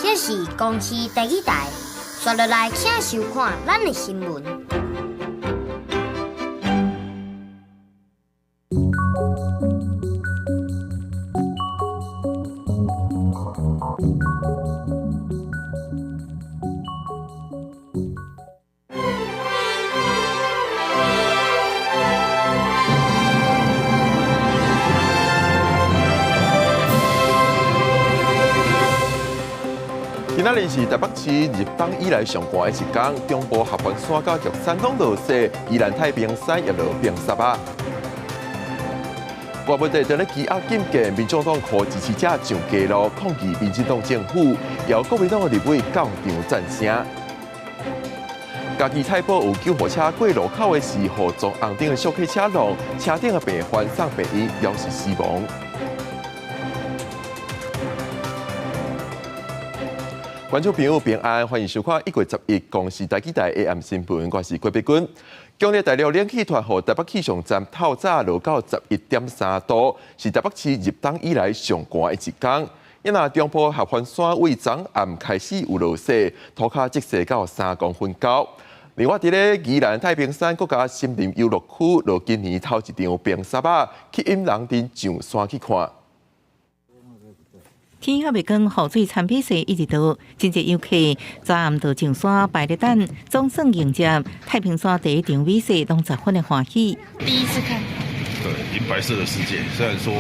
這是公視第二台，刷落來請收看咱的新聞。今仔日是台北市入冬以來上寒的一天，中部合歡山佮玉山攏落雪，宜蘭太平山也落冰雪啊。柯文哲佇咧羈押禁見，民眾黨予支持者上街路抗議民進黨政府，由國民黨的立委到場贊聲。嘉義太保有救護車過路口的時候，撞紅燈的小客車路，車頂的病患送病院，表示死亡。觀眾朋友平安，歡迎收看1月11公視台語台 AM 新聞，我是郭碧君。強烈大陸冷氣團予台北氣象站透早落到11.3度，是台北市入冬以來上寒的一天。因若中部合歡山位昨暗開始有落雪，塗跤積雪到3公分高。另外，佇咧宜蘭太平山國家森林遊樂區，落今年頭一場冰雪仔，吸引人陣上山去看。天還袂光，雨水摻比雪一直落，真濟遊客昨暗就上山排咧等，總算迎接太平山第一場雨雪，攏十分的歡喜。第一次看，對，銀白色的世界，雖然說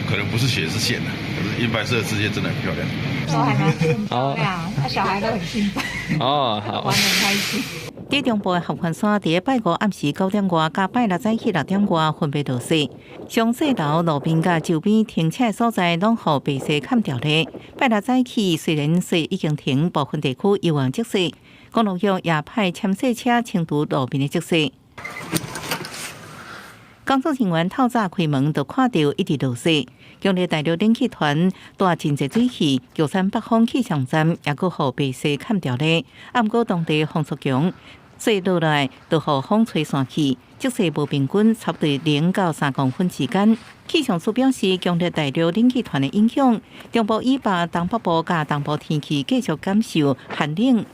可能不是雪是霰啊，可是銀白色的世界真的很漂亮。都還蠻漂亮，小孩都很興奮。哦，好，玩得很開心。佇中部的合歡山，佇咧拜五暗時9點外，佮拜六早起6點外分別落雪。上細樓路邊佮周邊停車的所在，攏予白雪崁著咧。拜六早起雖然雪已經停，部分地區猶原積雪，公路局也派撙雪車清除路邊的積雪。工作人員透早開門就看著一直落雪，強烈大陸冷氣團帶真濟水汽，玉山北方氣象站也閣予白雪崁著咧。啊，毋過當地風速強，雪落來就予風吹散去，積雪無平均差不多0到3公分之間。氣象署表示，強烈大陸冷氣團的影響，中部以北、東北部佮東部天氣繼續感受寒冷。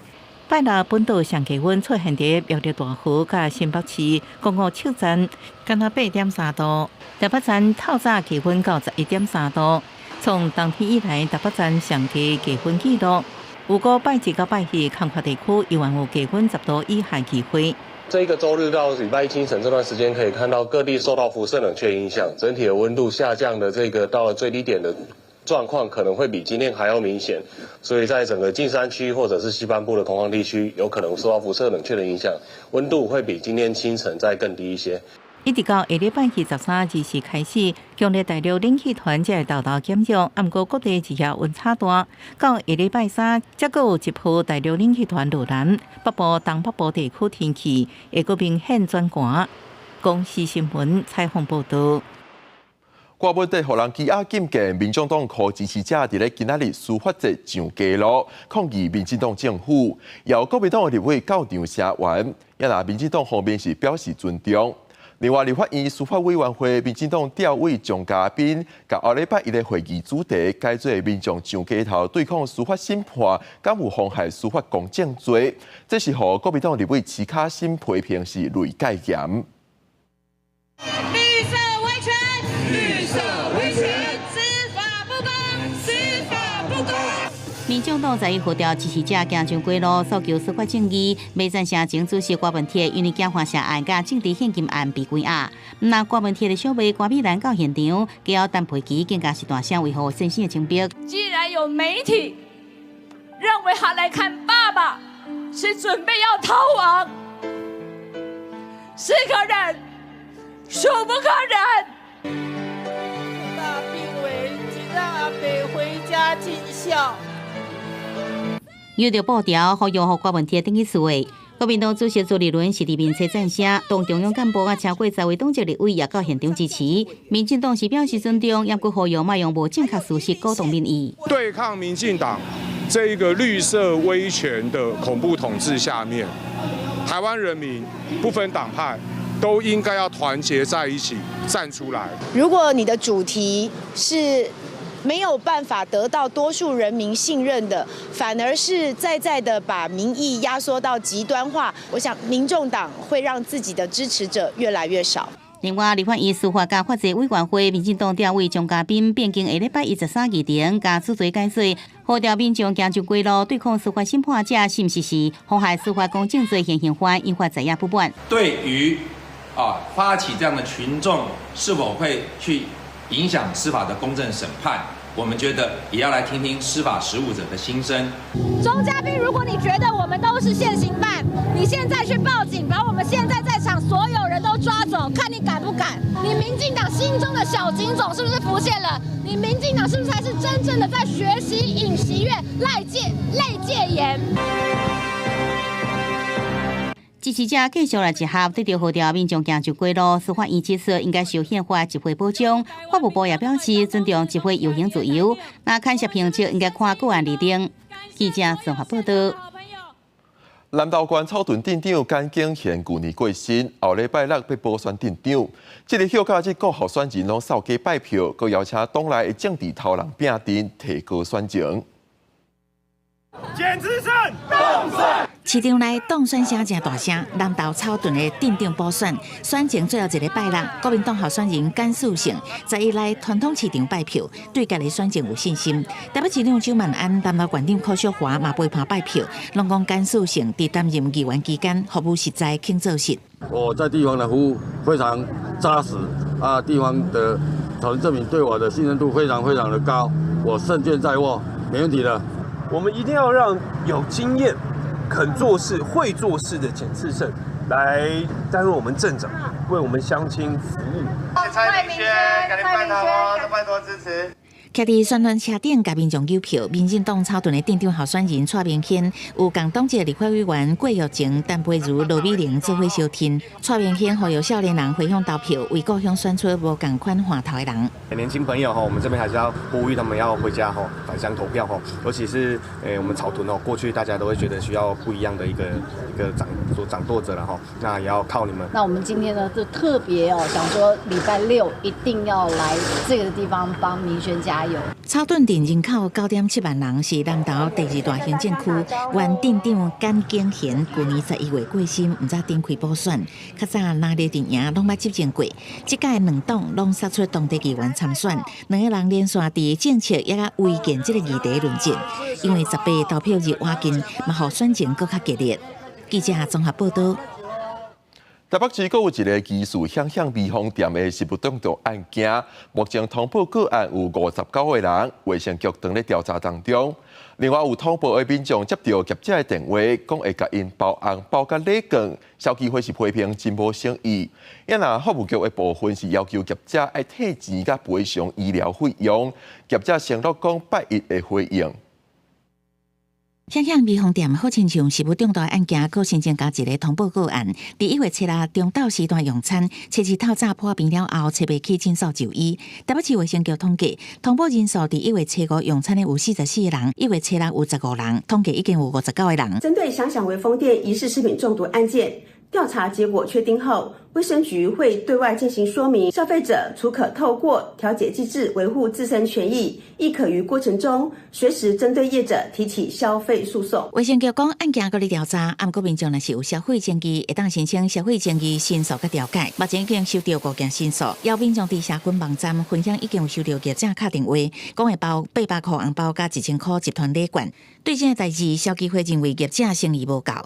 拜六本島上低溫出現佇苗栗大湖佮新北市公五七站，敢若8.3度。台北站透早氣溫到11.3度，創冬天以來台北站上低氣溫紀錄。有過拜一到拜四，空曠地區猶原有低溫10度以下機會。這個週日到禮拜一清晨這段時間，可以看到各地受到輻射冷卻影響，整體的溫度下降的這個到了最低點的狀況可能會比今天還要明顯，所以在整個近山區或者是西半部的空曠地區，有可能受到輻射冷卻的影響，溫度會比今天清晨再更低一些。一直到下禮拜23日開始，強烈大陸冷氣團才會沓沓減弱，啊，毋過各地日夜溫差大。到下禮拜三，才閣有一波大陸冷氣團落南，北部、東北部地區天氣會閣明顯轉寒。公視新聞採訪報導。柯文哲予人羈押禁見，民眾黨予支持者佇咧今仔日司法節上街路抗議民進黨政府，由國民黨的立委到場聲援，也若民進黨方面是表示尊重。另外，立法院司法委員會民進黨調委張嘉賓，共後禮拜一的會議主題改做民眾上街頭對抗司法審判，敢有妨害司法公正罪？這是予國民黨立委徐巧芯批評是雷蓋鹽。綠色維權，綠色維權，司法不公，司法不公。民眾黨在號召支持者行上街路，訴求司法正義，袂贊成前主席郭文鐵因為驚華社案佮政治獻金案被關押。毋但郭文鐵的小妹郭美蘭到現場，交陳佩琪更加是大聲維護先生的清白。既然有媒體認為他來看爸爸是準備要逃亡，是可忍，孰不可忍。大病危，請讓阿伯回家盡孝。有著布條，呼籲予郭文鐵轉去厝的。國民黨主席朱立倫是佇面冊贊聲，黨中央幹部啊超過十位黨籍立委也到現場支持。民進黨是表示尊重，也閣呼籲莫用無正確事實鼓動民意。對抗民進黨這一個綠色威權的恐怖統治下面，台灣人民不分黨派都應該要團結在一起站出來。如果你的主題是沒有辦法得到多數人民信任的，反而是再再的把民意壓縮到極端化。我想，民眾黨會讓自己的支持者越來越少。另外，立法院司法佮法制委員會，民進黨調委鍾嘉賓變更下禮拜一13議程，佮主席解說，呼籲民眾行上街路對抗司法審判者，是毋是是妨害司法公正罪現行犯，引發在野不滿。對於發起這樣的群眾是否會去影響司法的公正審判，我們覺得也要來聽聽司法實務者的心聲。鍾嘉賓，如果你覺得我們都是現行犯，你現在去報警，把我們現在在場所有人都抓走，看你敢不敢？你民進黨心中的小警總是不是浮現了？你民進黨是不是才是真正的在學習尹錫悅賴戒類戒嚴？支持者繼續來集合，對著號召民眾行上街路，司法院指出應該受憲法集會保障。法務部也表示尊重集會遊行自由。那牽涉刑責應該看個案而定。記者綜合報道。南投縣草屯鎮長簡景賢舊年過身，後禮拜六欲補選鎮長。這个休假日各候選人攏掃街拜票，閣邀請黨內的政治頭人拼陣提高選情。簡次勝當選。市場內當選聲誠大聲，南投草屯的鎮長補選，選前最後一个拜六，國民黨候選人簡世成11來傳統市場拜票，對家己選情有信心。台北市長蔣萬安、南投縣長柯淑華嘛陪伴拜票，攏講簡世成佇擔任議員期間，服務實在，肯做事。我在地方的服務非常紮實，啊，地方的草屯鎮民對我的信任度非常非常的高，我勝券在握，沒問題的。我們一定要讓有經驗、肯做事、會做事的簡次勝來擔任我們鎮長，為我們鄉親服務。蔡明軒，趕緊拜託，拜託支持。徛佇宣傳車頂共民眾求票，民進黨草屯的鎮長候選人蔡明軒，有共黨籍立法委員郭玉晴、陳培如、羅美玲做伙相挺。蔡明軒呼籲少年人回鄉投票，為故鄉選出無仝款換頭的人。年輕朋友吼，我們這邊還是要呼籲他們要回家吼，返鄉投票吼，尤其是我們草屯哦，過去大家都會覺得需要不一樣的一個一個掌舵者了吼，那也要靠你們。那我們今天呢，就特別哦，想說禮拜六一定要來這個地方幫明軒加油。草屯鎮人口9.7萬人，是南投第二大行政區。原鎮長簡景賢舊年11月過身，毋知展開補選。較早藍綠陣營攏捌執政過，這屆兩黨攏殺出當地議員參選，兩个人連續佇政策抑佮違建這个議題論戰。因為18投票日倚近，嘛予選情閣較激烈。記者綜合報道。台北市閣有一个疑似響響微風店的食物中毒案件，目前通報個案有59個人，衛生局正咧調查當中。另外有通報的民眾接到業者的電話，講會共𪜶包紅包佮禮券，消基會是批評真無誠意。啊若法務局的部分是要求業者愛退錢佮賠償醫療費用，業者承諾講拜一會回應。響響微風店好親像食物中毒案件，閣新增加一个通報個案。佇1月7日中晝時段用餐，初二透早破病了後，揣袂起診所就醫。台北市衛生局統計，通報人數佇1月初5用餐的有44個人，1月初6有15人，統計已經有59個人。針對響響微風店疑似食品中毒案件，調查結果確定後，衛生局會對外進行說明。消費者除可透過調解機制維護自身權益，亦可於過程中隨時針對業者提起消費訴訟。衛生局講案件閣咧調查，毋過民眾若是有消費爭議，會當申請消費爭議申訴佮調解。目前已經收到五件申訴，有民眾佇社群網站分享已經有收到業者敲電話，講會包800箍紅包佮1000箍集團禮券。對這个代誌，消基會認為業者誠意無夠。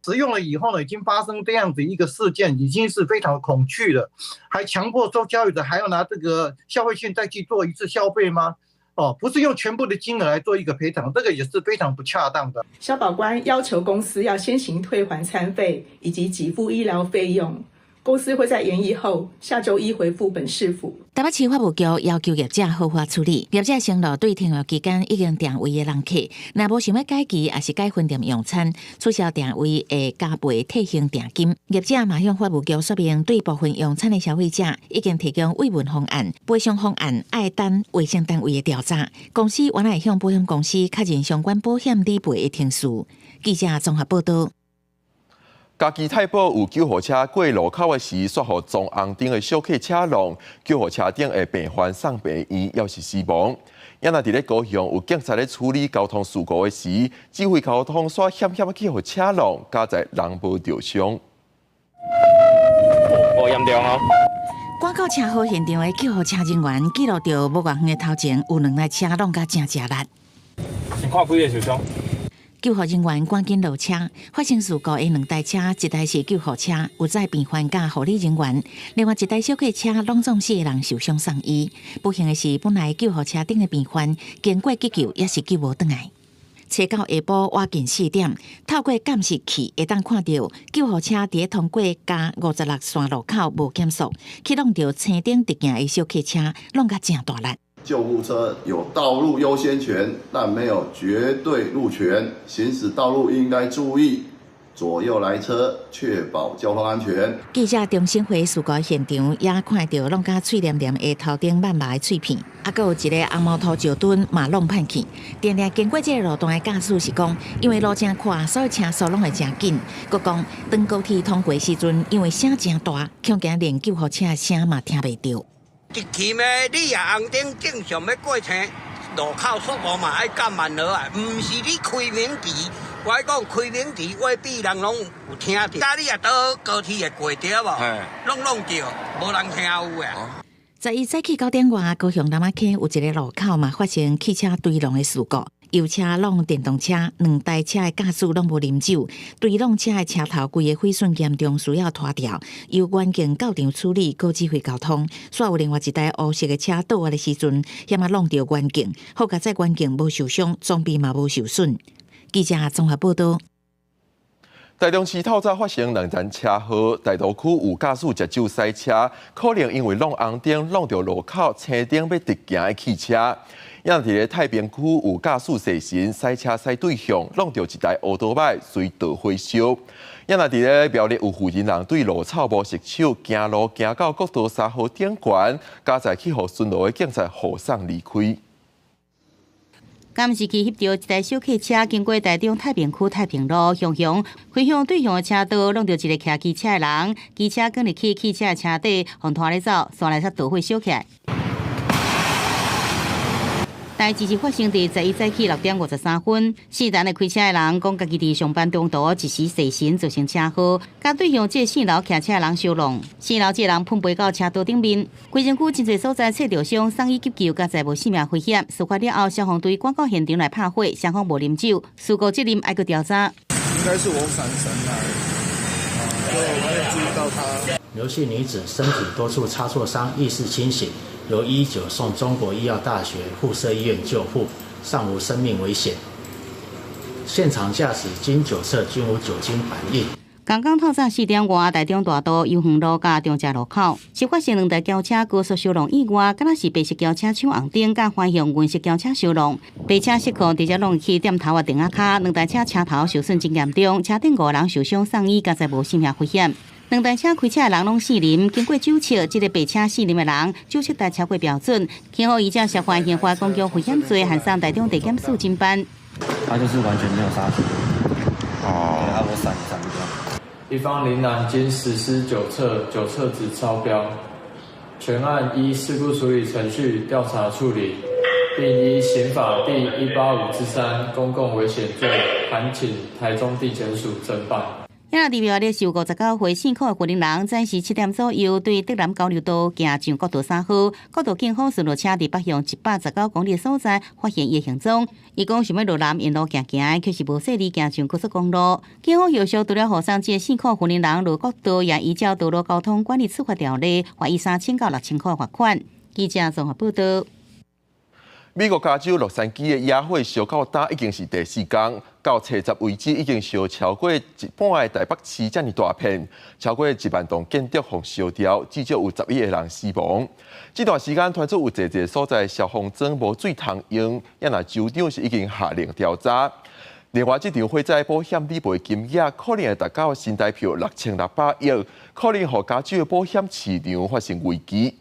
食用了以後呢，已經發生這樣子一個事件，已經是非常恐懼了，還強迫說消費者還要拿這個消費券再去做一次消費嗎？哦，不是用全部的金額來做一個賠償，這個也是非常不恰當的。消保官要求公司要先行退還餐費以及給付醫療費用。公司會在研議後下週一回覆本市府。台北市法務局要求業者好好處理，業者承諾對停業期間已經訂位的人客，若無想欲改期，抑是改分店用餐，取消訂位會加倍退還訂金。業者嘛向法務局說明，對部分用餐的消費者已經提供慰問方案、賠償方案，愛等衛生單位的調查。公司原來會向保險公司確認相關保險理賠的程序。記者綜合報道。嘉義太保有救護車過路口的時，煞予撞紅燈的小客車弄，救護車頂的病患送病院，猶是死亡。也若佇咧高雄有警察咧處理交通事故的時，指揮交通煞險險去予車挵，佳哉人無著傷。無嚴重哦。趕到車禍現場的救護車人員記錄著無偌遠的頭前有兩台車挵甲誠食力。先看幾个受傷。救護人員趕緊落車，發生事故的兩台車，一台是救護車，有載病患佮護理人員；另外一台小客車攏總四個人受傷送醫。不幸的是，本來救護車頂的病患經過急救，也是救無轉來。初九下晡倚近4點，透過監視器會當看著救護車佇咧通過嘉56線路口無減速，去挵著青燈直行的小客車，挵甲誠大力。救護車有道路優先權，但沒有絕對路權。行駛道路應該注意左右來車，確保交通安全。記者重新回事故現場，也看著挵甲碎黏黏的頭頂慢慢的碎片，啊，閣有一个紅毛塗石墩嘛挵歹去。定定經過這个路段的駕駛是講，因為路誠闊，所以車速攏會誠緊。閣講當高鐵通過時陣，因為聲誠大，恐驚連救護車的聲嘛聽袂著。直去咩？你若紅燈正常欲過車，路口速度嘛愛減慢落來，毋是你開免提。我講開免提，未必人攏有聽著。啊，你若倒高鐵會過著無？攏攏著，無人聽有的。11早起9點外，高雄南仔坑有一个路口嘛發生汽車追撞的事故，油車挵電動車，兩台車的駕駛攏無啉酒，追撞車的車頭規个毀損嚴重，需要拖吊，由員警到場處理，閣指揮交通。煞有另外一台烏色的車倒來的時陣，險仔挵著員警，好佳哉員警無受傷，裝備嘛無受損。記者綜合報導。台中市透早發生兩場車禍，大同區有駕駛食酒駛車，可能因為挵紅燈挵著路口青燈欲直行的汽車。也佇咧太平區有駕駛細神駛車駛對向，挵著一台歐多擺隨導火燒。也若佇咧苗栗有婦人人對路草無熟手，行路行到國道3號頂懸，佳哉去予巡邏的警察護送離開。監視器翕著一台小客車經過台中太平區太平路，雄雄開向對向的車道，挵著一个騎機車的人，機車捲入去汽車的車底，予拖咧走，煞來煞導火燒起來。代誌是發生佇11早起6點53分，姓陳的開車的人講，家己佇上班中途一時細神造成車禍，佮對向這个四樓騎車的人相挵，四樓這个人噴飛到車道頂面，規身軀真濟所在切著傷，送醫急救，佳哉無性命危險。事發了後，消防隊趕到現場來拍火，雙方無啉酒，事故責任愛閣調查。應該是我閃神來，就沒有注意到他。劉姓女子身體多處擦挫傷，意識清醒。由119送中國醫藥大學附設醫院救護，尚無生命危險。現場駕駛經酒測均無酒精反應。剛剛透早4點外，台中大道悠園路佮中正路口，是發生兩台轎車高速相挵意外，敢若是白色轎車搶紅燈，佮反向銀色轎車相挵，白車失控直接挵去店頭仔釘仔跤，兩台車車頭受損真嚴重，車頂五人受傷送醫，佳哉無性命危險。兩台車開車的人攏姓林，經過酒測，這个白車姓林的人酒測達超過標準，警方依照涉犯刑法公共危險罪，函送台中地檢署偵辦。他就是完全沒有剎車，哦，對，我閃閃不掉。一方林男經實施酒測，酒測值超標，全案依事故處理程序調查處理，並依刑法第185之3公共危險罪，函請台中地檢署偵辦。遐佇苗栗是有59歲姓柯的婦人，早時7點左右對竹南交流道行上國道3號，國道警方巡邏車佇北向119公里的所在發現伊的行蹤。伊講想欲落南沿路行行，卻是無細膩行上高速公路。警方後續除了護送這个姓柯婦人落國道，也依照道路交通管理處罰條例，罰伊3000到6000塊罰款。記者綜合報導。美國加州洛杉磯的野火燒到今已經是第四工，到初十為止已經燒超過一半的台北市遮爾大片，超過1萬棟建築予燒掉，至少有11個人死亡。這段時間，傳出有濟濟所在消防栓無水通用，也若州長是已經下令調查。另外，這場火災保險理賠金額可能會達到新台票6600億，可能予加州的保險市場發生危機。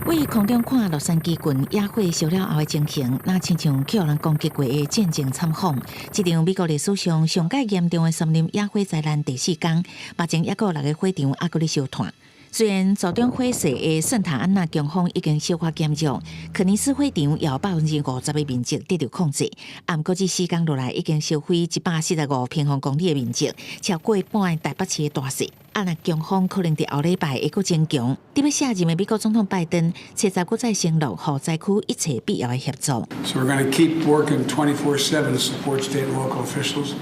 對空中看洛杉磯郡野火燒了後的情形，若親像去予人攻擊過的戰爭慘況。這場美國歷史上上蓋嚴重的森林野火災難第四工，目前猶閣有六个火場猶閣咧燒炭。雖然助長火勢的聖塔安娜強風已經小可減弱，柯尼斯火場有50%的面積得著控制，毋過這四工落來已經燒毀145平方公里的面積，超過一半的臺北市的大細。啊，若強風可能佇後禮拜會閣增強。佇欲卸任的美國總統拜登，初十閣再承諾，予災區一切必要的協助。 So we're going to keep working 24/7 to support state and local officials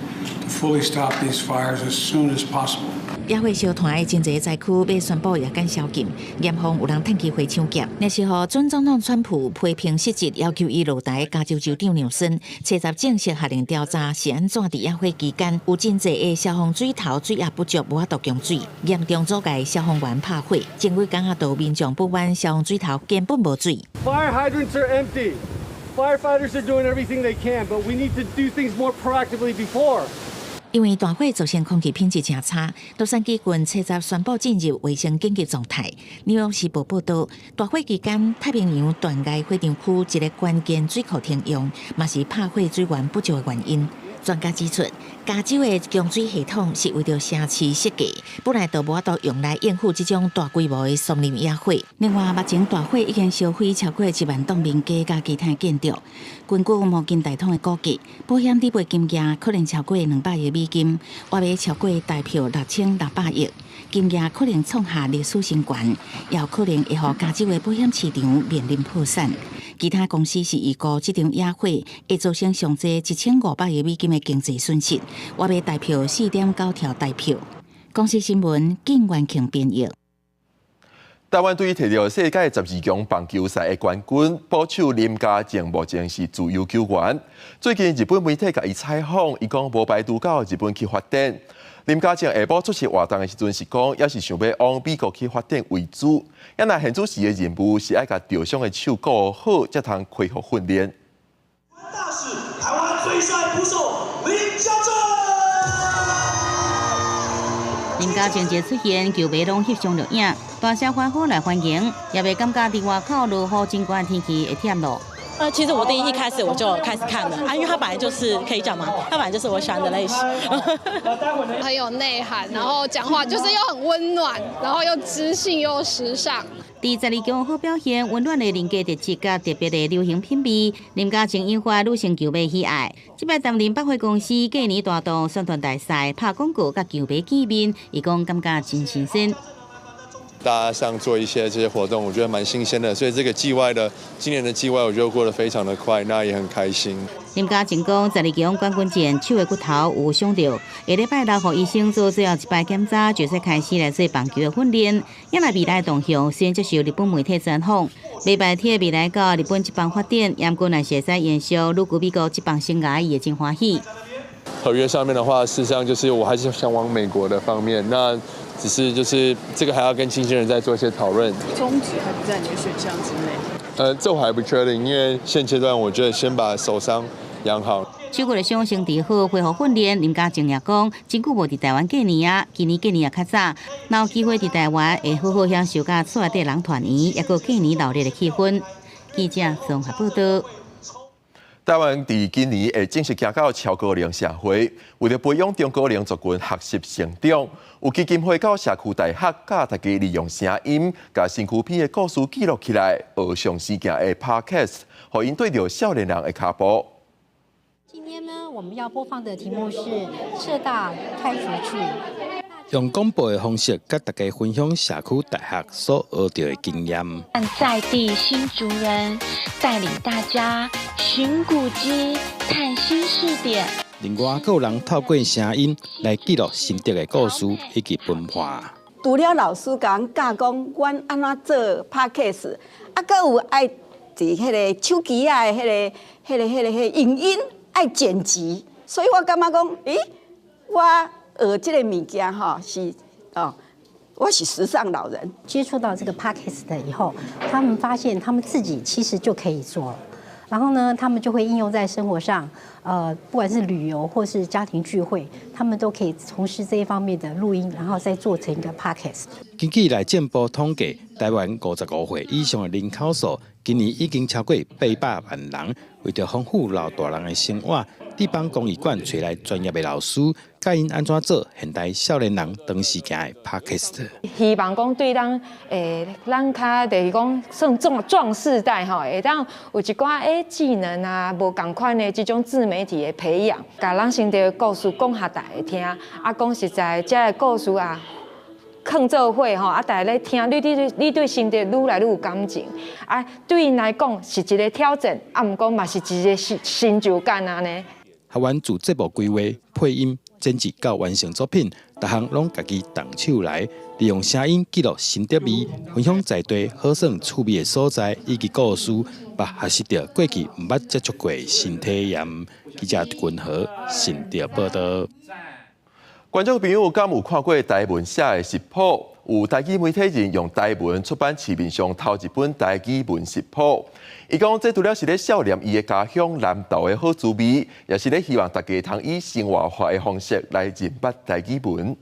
to fully stop these fires as soon as possible. 野火燒團的真濟災區欲宣布夜間宵禁，嚴防有人趁機會搶劫。若是予準總統川普批評失職，要求伊落台加州州長紐森，初十正式下令調查是按怎佇野火期間有真濟的消防水頭水壓不足，無法度供水，嚴重阻礙消防員拍火。前幾工仔就民眾不滿消防水頭根本無水。 Fire hydrants are empty. Firefighters are doing everything they can, but we need to do things more proactively before. 因為大火造成空氣品質誠差，洛杉磯郡初十宣布進入衛生緊急狀態。紐約時報報導，大火期間太平洋斷崖火場區一個關鍵水庫停用，嘛是拍火水源不足的原因。專家指出，加州的供水系統是為著城市設計，本來就無法度用來應付這種大規模的松林野火。另外，目前大火已經燒毀超過1萬棟民家佮其他建築。根據摩根大通的估計，保險理賠金額可能超過200億美金，約超過台票6600億，金額可能創下歷史新高，也有可能會予加州的保險市場面臨破產。其他公司是預估這場野火會造成上濟1500億美金的經濟損失，約台票4.9兆台票。公視新聞，景元慶編譯。台灣隊提著世界12強棒球賽的冠軍，捕手林家正目前是自由球員。最近日本媒體共伊採訪，伊講無排除到日本去發展。林家正下晡出席活動的時陣是講，猶是想欲往美國去發展為主。啊若現此時的任務是愛共受傷的手顧好，才通恢復訓練。大使，台灣最帥捕手林家正。林家正一出現，球迷攏翕相錄影，大聲歡呼來歡迎，也袂感覺佇外口落雨真寒天氣會忝囉。其實我第一開始我就開始看了啊，因為他本來就是可以講嘛，他本來就是我喜歡的類型。很有內涵，然後講話就是又很溫暖，然後又知性又時尚。佇12強好表現，溫暖的人格特質佮特別的流行品味，林家正引發女性球迷喜愛。這擺擔任百貨公司過年大檔宣傳大使，拍廣告佮球迷見面，伊講感覺真新鮮。大家像做一些這些活動，我覺得蠻新鮮的，所以這個季外的今年的季外，我覺得過得非常的快，那也很開心。林家正講，12強冠軍戰手的骨頭有傷著，下禮拜六予醫生做最後一擺檢查，就會開始來做棒球的訓練。也來未來動向，先接受日本媒體專訪。袂排斥未來到日本職棒發展，毋過若是會使延續旅居美國職棒生涯，伊會真歡喜。合約上面的話，事實上就是我還是想往美國的方面，那只是就是這個還要跟經紀人再做一些討論。中職還不在你的選項之內。這我還不確定，因為現階段我覺得先把手傷養好。手骨的傷先治好，恢復訓練。林家正也講，真久無佇台灣過年啊，今年過年也較早，若有機會佇台灣，會好好享受佮厝內底人團圓，抑閣過年鬧熱的氣氛。記者綜合報道。台灣佇今年會正式行到超高齡社會，為著培養中高齡族群學習成長，有基金會佮社區大學教大家利用聲音，共身軀邊的故事記錄起來，學上生行的 Podcast，予𪜶綴著少年人的跤步。今天呢，我們要播放的題目是社大開學趣。用廣播的方式，佮大家分享社區大學所學著的經驗。在地新竹人帶領大家尋古蹟、探新視點。另外，閣有人透過聲音來記錄心得的故事以及文化。除了老師共阮教講，阮按怎做 podcast，啊，閣有愛佇彼个手機仔的彼个影音愛剪輯，所以我感覺講，咦，我學這个物件吼是哦，我是時尚老人。接觸到這個 podcast 以後，他們發現他們自己其實就可以做了。然後呢，他們就會應用在生活上，不管是旅遊或是家庭聚會，他們都可以從事這一方面的錄音，然後再做成一個 podcast。根據內政部統計，台灣55歲以上的人口數，今年已經超過800萬人。為著豐富老大人的生活，地方公藝館揣來專業的老師，教𪜶按怎做現代少年人長時間的 Podcast。希望講對咱咱較就是講算壯壯世代吼，會當有一寡技能啊，無仝款的這種自媒體的培養，共咱新竹的故事講予大家聽。啊，講實在，這个故事啊，囥做伙吼，啊，大家咧聽，你對新竹愈來愈有感情。啊，對𪜶來講是一个挑戰，啊，毋過嘛是一个成成就感按呢。學員自節目規劃、配音、剪輯到完成作品，逐項攏家己動手來，利用聲音記錄新竹味，分享在地好耍趣味的所在以及故事，把學習著過去毋捌接觸過的新體驗。記者君和新竹報導。觀眾朋友敢有看過台文寫的食譜？有台語媒體人用台文出版市面上頭一本台語文食譜。伊講這除了是咧少年伊的家鄉南投的好滋味，也是咧希望大家通以生活化的方式來認捌台語文。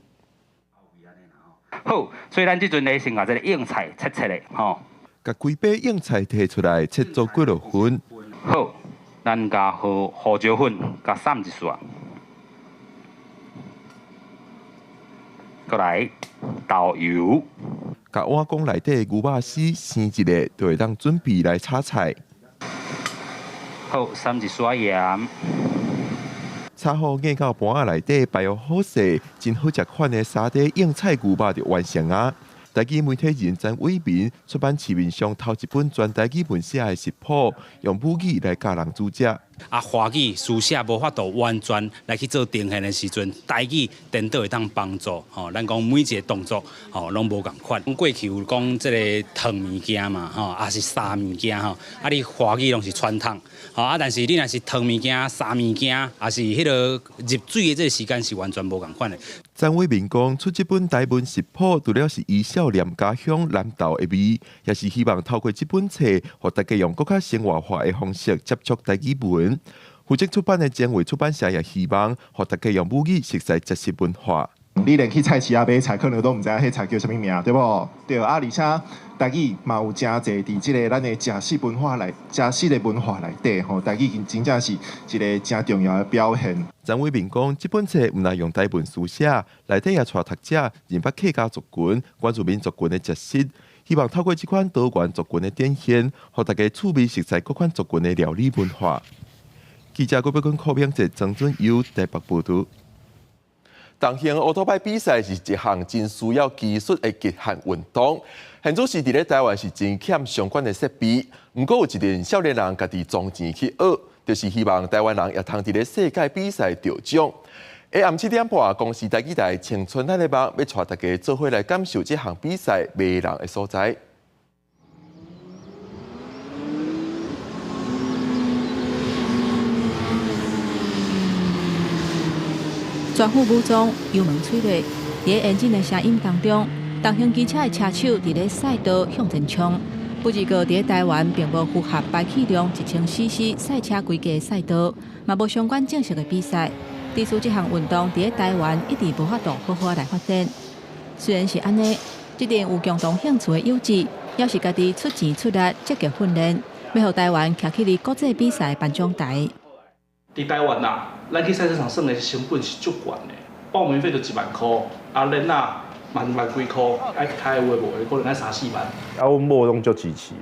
好，所以咱這陣咧先共這个蕹菜切切的吼。共規把蕹菜提出來切做幾落份。好，咱共胡椒粉共捎一撮。閣來豆油，共碗公內底牛肉絲生一下，就會當準備來炒菜。好，捎一撮鹽，炒好壓到盤仔內底，擺好勢，真好食款的沙嗲蕹菜牛肉就完成啊！台語媒體人曾偉民出版市面上頭一本全台語文寫的食譜，用母語來教人煮食。啊，華語書寫無法度完全來去做呈現的時陣，台語顛倒會當幫助。吼，咱講每一个動作，吼，攏無仝款。過去有講這个燙物件嘛，吼，抑是煠物件吼，啊，你華語攏是傳統，吼，啊，但是你若是燙物件、煠物件，抑是彼个入水的這个時間是完全無仝款的。曾偉民講，出這本台文食譜，除了是伊少年家鄉南投的味，也是希望透過這本冊，予大家用閣較生活化的方式接觸台語文。負責出版的前衛出版社也希望，予大家用母語熟悉食食文化。你連去菜市仔買菜，可能都毋知影彼菜叫啥物名，對無？對啊，而且台語嘛有誠濟佇這个咱的食食文化內，食食的文化內底吼，台語真正是一个誠重要的表現。曾偉民講，這本冊毋但用台文書寫，內底也帶讀者認捌客家族群、原住民族群的食食，希望透過這款多元族群的展現，予大家趣味熟悉各款族群的料理文化。記者郭北君、柯明哲、曾准友台北報導。重型歐托擺比賽是一項真需要技術的極限運動，現主時佇咧台灣是真欠相關的設備。毋過有一陣少年人家己裝錢去學，就是希望台灣人也通佇咧世界比賽得獎。下暗7點半，公視台語台青春咱的夢欲帶大家做伙來感受這項比賽迷人的所在。全副武裝，油門催淚，佇咧引擎的聲音當中，重型機車的車手佇咧賽道向前衝。不過，佇咧台灣並無符合排氣量1000 cc 賽車規格的賽道，嘛無相關正式的比賽。致使這項運動佇咧台灣一直無法度好好來發展。雖然是按呢，這陣有共同興趣的友志，猶是家己出錢出力積極訓練，欲予台灣徛起佇國際比賽頒獎台。佇台灣啦，咱去賽車場耍的成本是足懸的，報名費就1萬箍，啊，輪仔萬萬幾箍，愛開有的無的，可能愛三四萬。啊，阮某攏足支持的，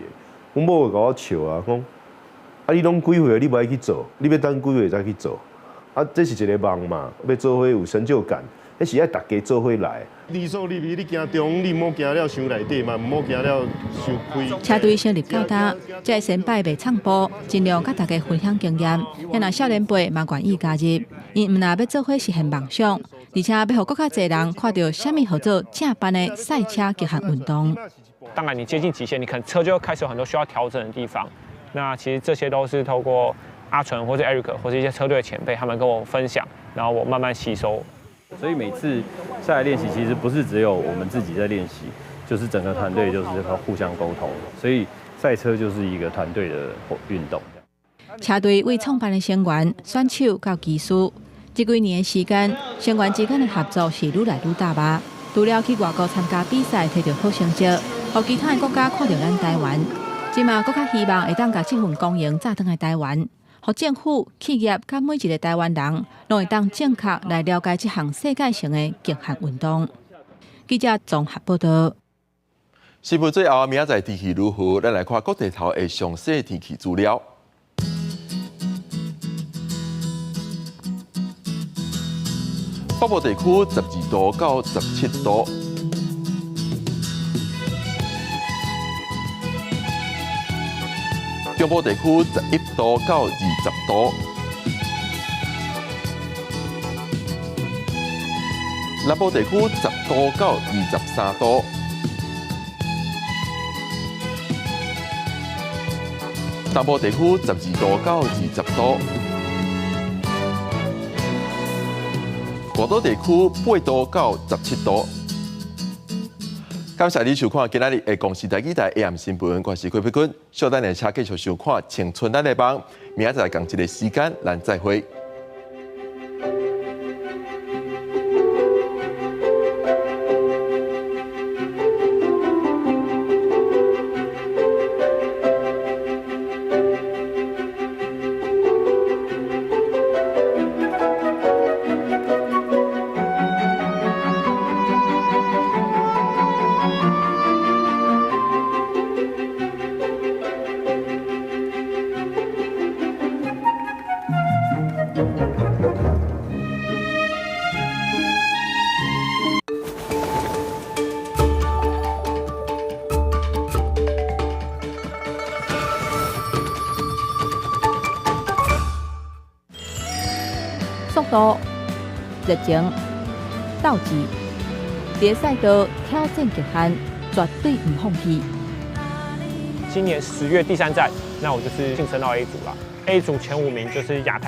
阮某會共我笑啊，講啊，你攏幾歲，你無愛去做，你欲等幾歲才去做？啊，這是一个夢嘛，欲做伙有成就感，彼是愛大家做伙來。你說你你驚中，你毋好驚了傷內底嘛，毋好驚了傷開。車隊成立到今，這个先輩袂藏步，盡量佮大家分享經驗。也若少年輩嘛願意加入，𪜶毋但欲做伙實現夢想，而且欲予閣較濟人看著啥物號做正版的賽車極限運動。當然，你接近極限，你可能車就開始有很多需要調整的地方。那其實這些都是透過阿純或者 Eric 或者一些車隊的前輩，他們跟我分享，然後我慢慢吸收。所以每次下來練習，其實不是只有我們自己在練習，就是整個團隊就是要互相溝通。所以賽車就是一個團隊的運動。車隊為創辦的成員、選手到技師，這幾年的時間，成員之間的合作是愈來愈大吧。除了去外國參加比賽，摕著好成績，予其他的國家看著咱台灣。這馬閣較希望會當共這份光榮載轉來台灣，予政府、企業佮每一个台灣人，攏會當正確來了解這項世界性的極限運動。記者綜合報道。新聞最後，明仔載天氣如何？咱來看各地頭的詳細天氣資料。北部地區12度到17度，中部地區11度到20度，南部地區10度到23度，東部地區12度到20度。外島地區8度到17度。感謝你收看今仔日的公視台語台 AM 新聞，我是郭碧君。小等下請繼續收看《青春咱的夢》，明仔載仝一个時間，咱再會。速度、熱情、鬥志，佇賽道挑戰極限，絕對毋放棄。今年10月第三站，那我就是晉升到 A 組了。A 組前5名就是亞太。